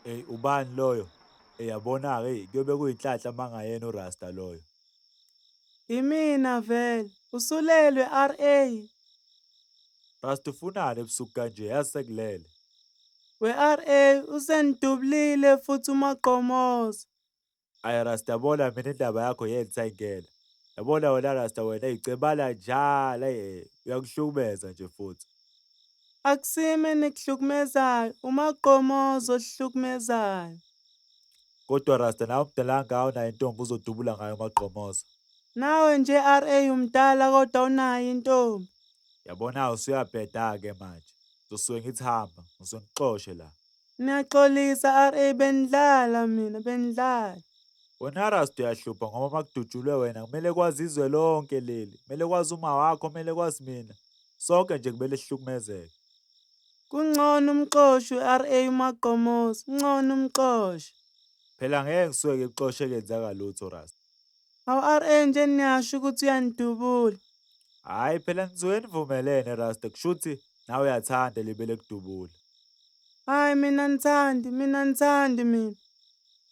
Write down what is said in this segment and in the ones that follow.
Eyi ubani loyo? Eyi yabona-ke eyi kuyobe kuyinhlanhla uma kungayena uRasta loyo. Imina vele, usulelwe RA. Rasta ufunani ebusuku kanje yazi sekulele. We RA usengidubulile futhi uMagqomoza. Ayi Rasta yabona mina indaba yakho ngeke ngisayingena. Yabona wena Rasta wena eyi cebala njalo eyi uyangihlukumeza nje futhi. Akusimi enikuhlukumezayo, uMagqomoza ohlukumezayo. Kodwa Rasta nawe umdala kangaka awunayo intombi uzodubula ngayo uMagqomoza. Nawe nje RA umdala kodwa awunayo intombi. Yabona usuyabheda-ke manje. Ngizosuke ngithi hamba, ngisuke ngikuxoshe la. Niyaxolisa RA benidlala mina benidlala. Wena Rasta uyahlupha ngoba uma kudutshulwe wena kumele kwazi izwe lonke leli. Kumele kwazi uma wakho, kumele kwazi mina. Sonke nje kumele sihlukumezeke. Kungcono umxoshe u-RA uMagqomoza, kungcono umxoshe. Phela ngeke ngisuke ngikuxoshe kenzeka lutho Rasta. Awu RA nje niyasho ukuthi uyanidubula. Hhayi phela nisuke nivumelene Rasta kushuthi nawe uyathanda libe lekudubula. Hhayi mina ngithandi, mina ngithandi mina.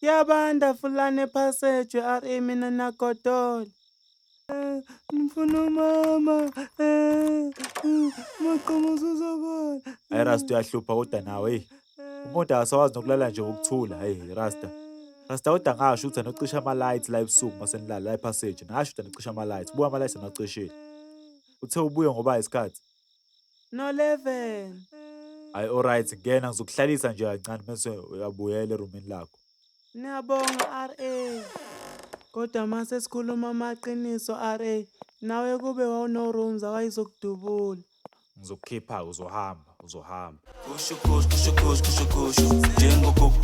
Kuyabanda fulani ephasejwe RA mina nagodola. Ngifuna umama. Maqhamuza uzobona. Hayi Rasta uyahlupha kodwa nawe hey. Umuntu akasakwazi nokulala nje ngokuthula. Hey Rasta. Rasta kodwa ngasho ukuthi anocisha ama-lights la ebusuku mase nilala la ephasage. Ngasho ukuthi anocisha ama-lights. Buka ama-lights anacishile. Uthe ubuye ngoba isikhathi. No 11. Hayi alright ngena ngizokuhlalisa nje kancane bese uyabuyela erumini lakho. Ngiyabonga RA. Kodwa mase sikhuluma amaqiniso RA, nawe kube wawuno rooms awayizokudubula. Ngizokukhipha uzohamba, uzohamba. Kusho kusho kusho kusho kusho kusho njengogogo.